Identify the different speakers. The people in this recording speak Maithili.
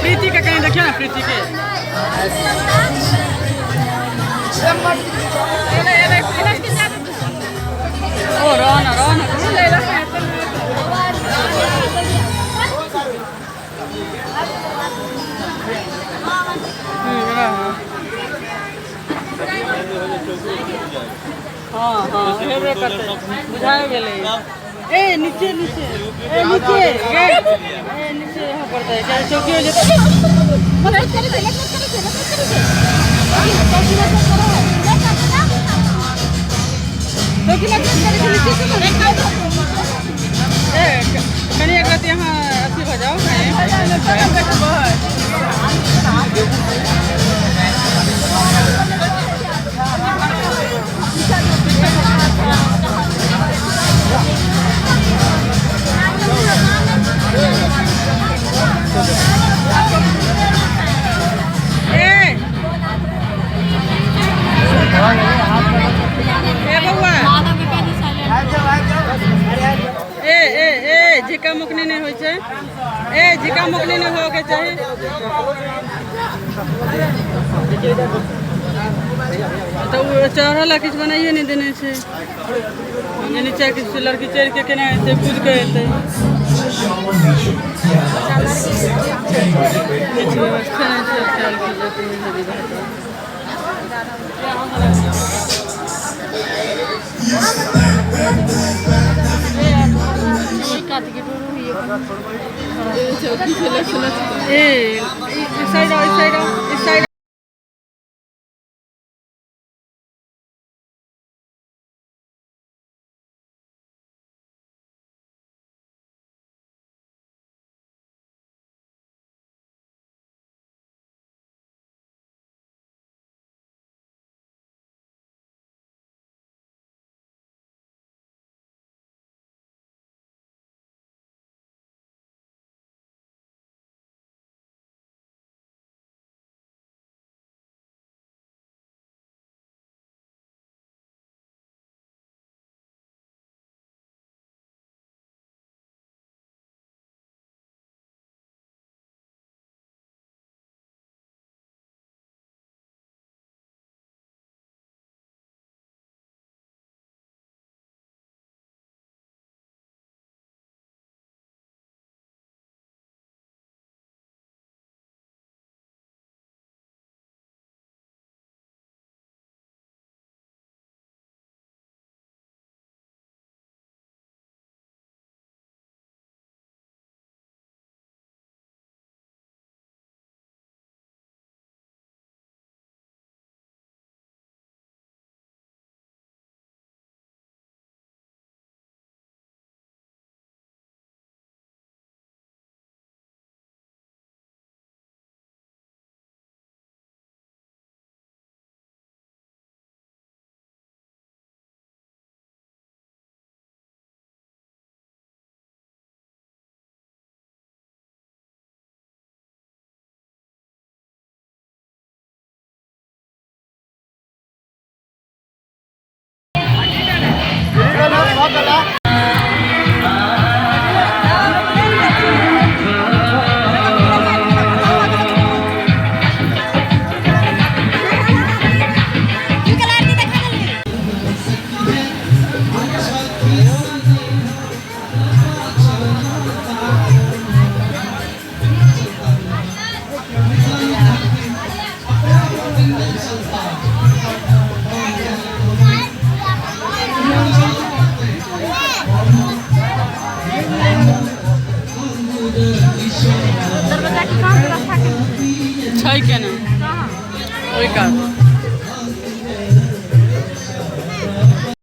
Speaker 1: प्रीति के कहीं देखियो ना प्रीति के ओ रह ना रह ना। हाँ हाँ हेबे करतै बुझाए गेलै। ए नीचे नीचे ए नीचे ए नीचे यहाँ पड़तै चाहे चौकी हो जेतै। ए कनि एक रति अहाँ अथी भऽ जाउ। ए ए बौआ ए ए ए झिका मुकनी नहि होइ छै। ए झिका मुकनी नहि होके चाही। तऽ ओ चढ़ऽ ला किछु बनाइए नहि देने छै जे नीचा किछु लड़की चढ़ि के केना एतै कूद के एतै। किछु व्यवस्था नहि छै चल के जेतै सुविधा। ए इस साइड आओ, इस साइड आओ, इस साइड। छै केना ओहि कात।